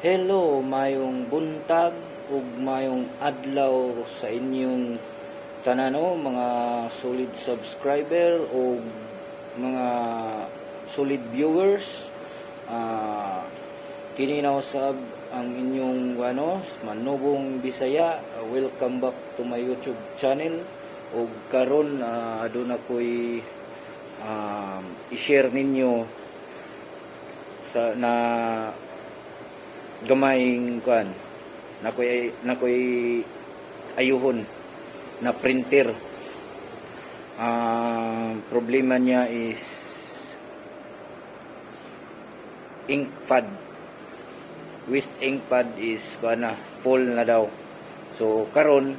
Hello, mayong buntag ug mayong adlaw sa inyong tanan no, mga solid subscriber o mga solid viewers. Kini na usab ang inyong ano, Manubong Bisaya. Welcome back to my YouTube channel. Ug karon aduna ko'y i-share ninyo sa na gamayng kuan nakoy ayuhon na printer. Ang problema niya is ink pad, waste ink pad is kuan na, full na daw. So karon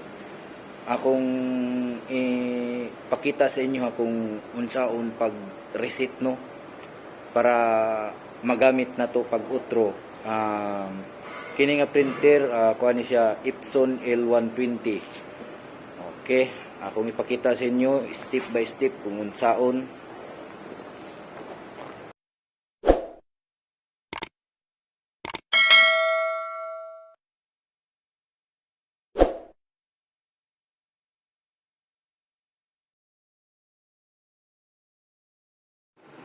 akong ipakita sa inyo kung unsaon pag reset no, para magamit na to pag utro. Kini nga printer, kuha ni siya Epson L120. Okay, akong ipakita sa inyo step by step kung unsaon.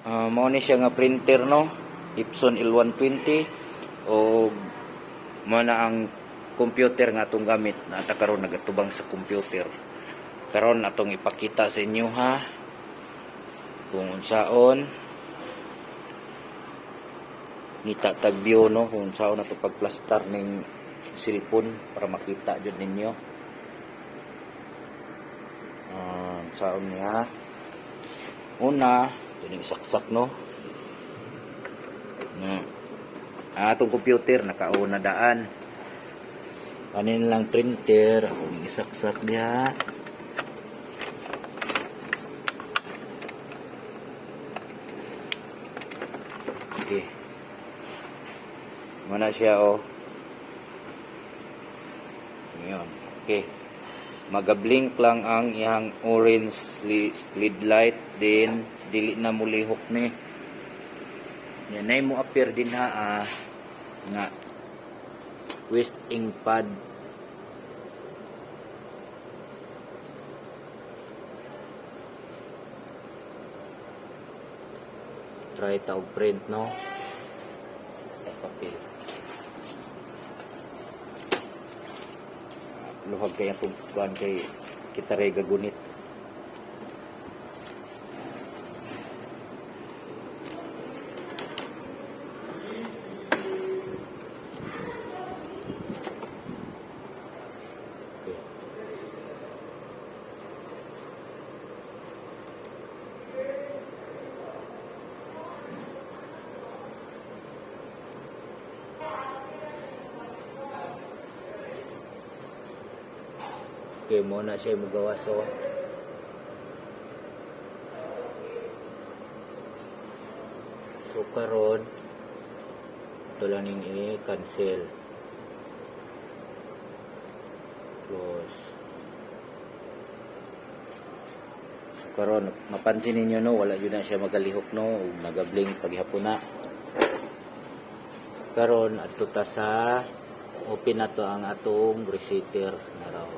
Mao ni siya nga printer no, Epson L120, o mao na ang computer nga atong gamit na ata karon nagatubang sa computer. Karon atong ipakita sa inyo ha kung unsaon ngita tag view no, kung unsaon ato pagplastar ning cellphone para makita jud ninyo. Unsaon niya? Una, ito ning saksak no. Na ang atong computer nakauna daan. Kanin lang printer akong isaksak diha. Okay. Muna siya oh. Ngayon. Okay. Magablink lang ang iyang orange LED light, then dili na mulihok ni. Yan ay mo appear din ha nga waste ink pad. Try ta og print no. Sa papel. Luhag kay atong kuan kay kita ray gagunit. Okay. Okay, mo na siya mugawas so. So karon ito lang ning i-cancel. Close. So karon mapansin ninyo no, wala yun na siya magalihok no, ug nagablink paghapon na. Karon adto ta sa open na to ang atong resetter na raw.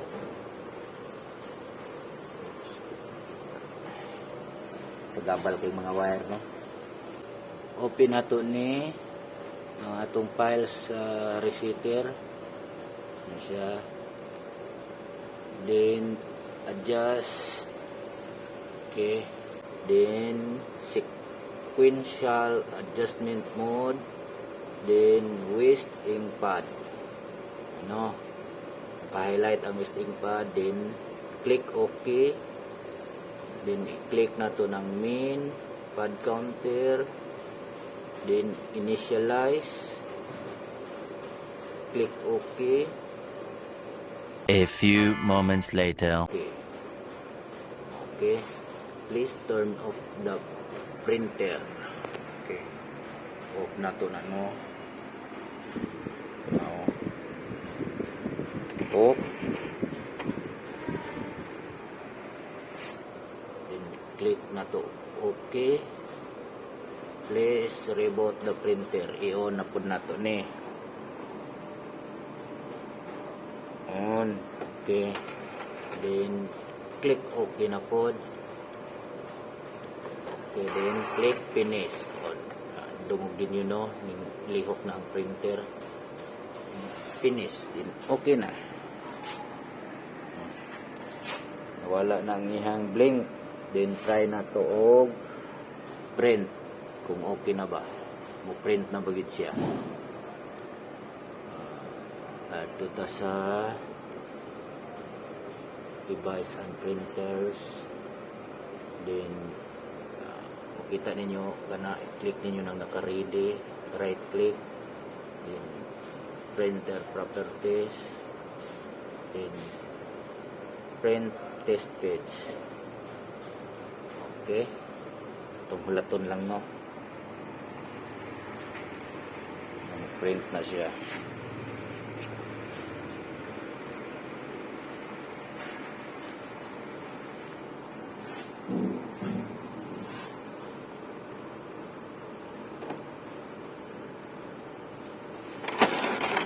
Sa gabal kay mga wire no. Open nato ni ang atong files sa resetter. Ano siya? Then adjust. Okay. Then sequential adjustment mode. Then waste ink pad. Ano? Naka-highlight ang waste ink pad. Then click OK. Then i-click na to ng main pad counter. Then initialize. Click OK. A few moments later. Okay. Okay. Please turn off the printer. Okay. Off na to na no. Now. Off. Then click na to okay. Please reboot the printer. I-on na pud nato ni. On. Okay. Then click OK na pod. Okay, then click finish. On. Dungog din yun, no? Ning lihok na ang printer. Finish. Then okay na. Nawala na ang ihang blink. Then try na to og print kung okay na ba. Mo print na ba gid siya. Adto ta sa device and printers. Then makita ninyo kana, click ninyo nang naka-ready, right click, then printer properties, then print test page. Okay, itong hulaton lang, no? Print na siya.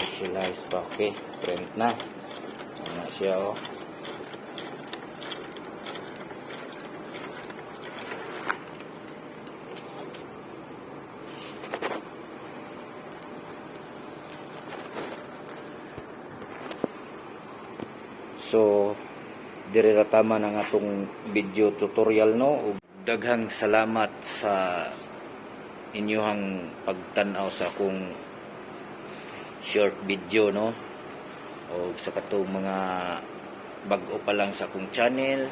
Visualize pa. Okay, print na. Ano siya, oh. So, dire ra tama na nga atong video tutorial, no. Ug daghang salamat sa inyuhang pagtan-aw sa akong short video, no. Og sa katong mga bag-o pa lang sa akong channel,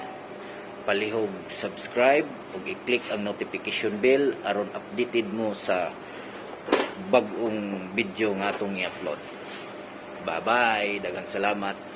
palihog subscribe ug i-click ang notification bell aron updated mo sa bag-ong video nga atong i-upload. Bye-bye, daghang salamat.